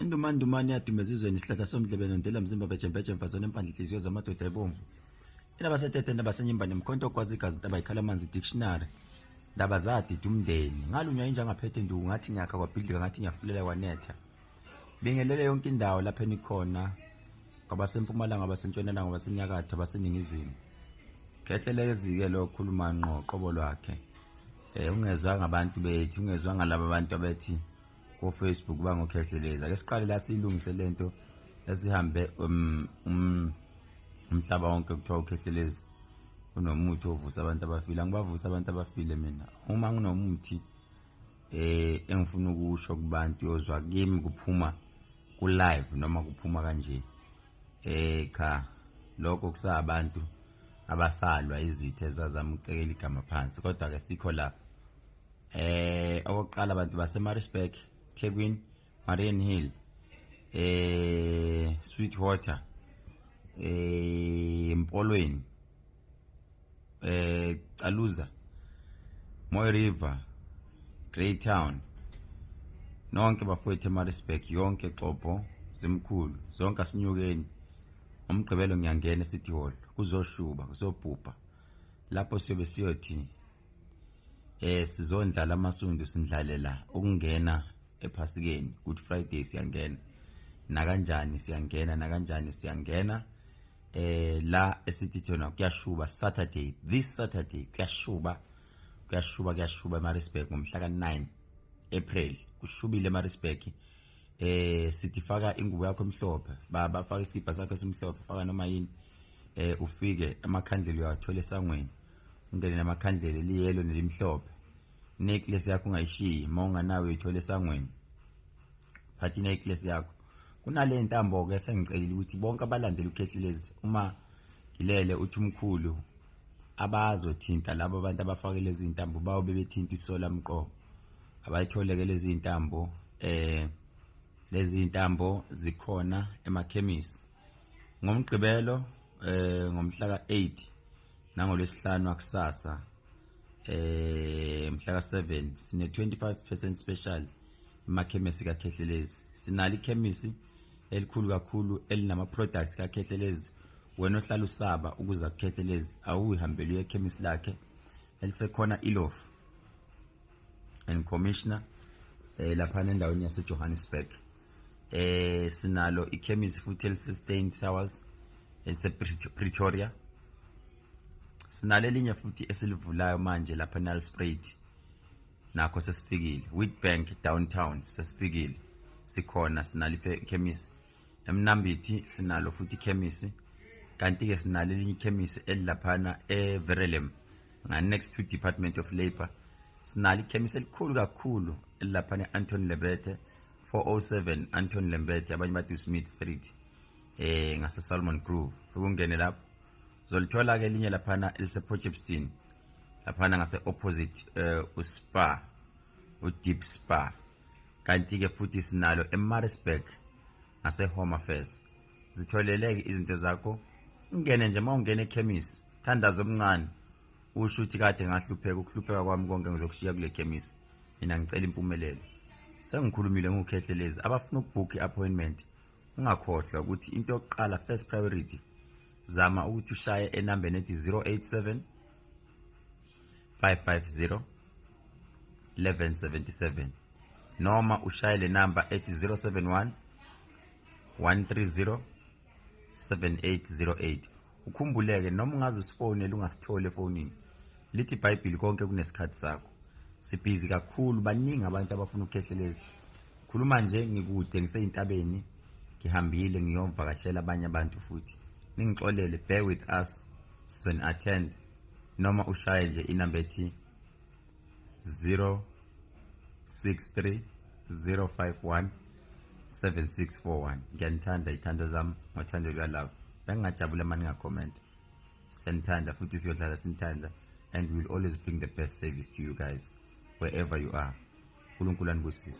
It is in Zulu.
Indumandumane yaduma ezizweni, isihlahla somdlebe nondela mzimba bejembeje mfazona empandla inhliziyo zamadoda ebomvu. Inabasetete nabasenyimba nemkhonto ogwaza igazi intaba ikhala amanzi dictionary. Ndaba zadida umndeni. Ngalunywa inja ngaphethe nduku, ngathi ngiyakha kwabhidlika, ngathi ngiyafulela kwanetha. Bingelele yonke indawo lapho enikhona, kwabasempumalanga, abasentshonalanga, abasenyakatho, abaseningizimu. Khehlelezi-ke lo khuluma ngqo qobo lwakhe. Ungezwa ngabantu bethu, ungezwa ngalaba abantu abethi ko-Facebook bangokhehlelezi. Ake siqale la siyilungise lento esihambe umhlaba wonke kuthiwa ukhehlelezi unomuthi ovusa abantu abafile. Angibavusa abantu abafile mina. Uma nginomuthi engifuna ukusho kubantu, yozwa kimi kuphuma ku live noma kuphuma kanje. Cha, lokho kusabantu abasalwa izitha ezazama ukucekela igama phansi, kodwa ke sikho lapha. Okokuqala, abantu baseMaritzburg, Thekwini, Mariannhill, Sweetwater, Mpolweni, Caluza, Mooi River, Greytown, nonke bafowethu eMaritzburg yonke, Xobho, Zimkhulu zonke, asinyukeni. Umgqibelo ngiyangena eCity Hall, kuzoshuba, kuzobhubha lapho. Siyobe siyothi sizondlala amasundu, sindlalela ukungena ephasikeni. Good Friday siyangena nakanjani, siyangena nakanjani, siyangena la esithi thona kuyashuba Saturday, this Saturday kuyashuba, kuyashuba, kuyashuba eMaritzburg ngomhla ka9 April. Kushubile eMaritzburg. Sithi faka ingubo yakho emhlophe baba, faka isikibha sakho esimhlophe, faka noma yini, ufike amakhandlela uyawathola esangweni, ungene namakhandlela eliyelo nelimhlophe. Necklace yakho ungayishiyi, uma unganayo uyithola esangweni, phatha i-necklace yakho. Kunale ntambo-ke sengicelile ukuthi bonke abalandela uKhehlelezi, uma ngilele uthi umkhulu abazothinta labo abantu abafake lezi ntambo bawo bebethinta isola mqobo, abayitholeke lezi ntambo. Lezi ntambo zikhona emakhemisi ngomgqibelo ngomhla ka8 nangolwesihlanu akusasa mhla ka7 sine 25% special emakhemisi kaKhehlelezi. Sinalo ikhemisi elikhulu kakhulu elinama products kaKhehlelezi. Wena ohlala usaba ukuza kuKhehlelezi, awuyihambele uye ekhemisi lakhe elisekhona Eloff and Commissioner lapha endaweni yase Johannesburg. Sinalo ikhemisi futhi elise Stein Towers elise Pretoria. Sinalo elinye futhi esilivulayo manje lapha eNelspruit, nakho sesifikile. Witbank downtown sesifikile, sikhona, sinalo ikhemisi. Emnambithi sinalo futhi ikhemisi, kanti ke sinalo elinye ikhemisi elilaphana eVerelem nga next to Department of Labour. Sinalo ikhemisi elikhulu kakhulu elilaphana e-Anton Lembede, 407 Anton Lembede, abanye bathi uSmith Street, ngase Salmon Grove. Fike ungene lapho uzolithola ke. Elinye laphana elise Potchefstroom laphana ngase opposite uSpa, uDeep Spa. Kanti ke futhi sinalo eMaritzburg ngase Home Affairs. Zitholeleke izinto zakho, ungene nje. Mawungena ekhemisi, thandaza omncane, usho ukuthi kade ngahlupheka, ukuhlupheka kwami konke ngizokushiya kule khemisi, mina ngicela impumelelo. Sengikhulumile nguKhehlelezi. Abafuna ukubhukha i-appointment, ungakhohlwa ukuthi into yokuqala, first priority, zama ukuthi ushaye enambeni ethi 087 550 1177 noma ushaye le namba ethi 071 130 7808. Ukhumbuleke, noma ungaze usifonele ungasitholi efonini, lithi iBhayibheli konke kunesikhathi sakho. Sibhizi kakhulu, baningi abantu abafuna ukukhehlelezi. Khuluma nje ngikude, ngiseyintabeni, ngihambile ngiyovakashela abanye abantu futhi. Ningixolele, bear with us, sizoni attend. Noma ushaye nje inamba ethi 063 051 7641. Ngiyanithanda ithando zami ngothando luka-love. Bengingajabula uma ningakhomenta. Siyanithanda futhi siyohlala sinithanda, and we will always bring the best service to you guys wherever you are. UNkulunkulu anibusise.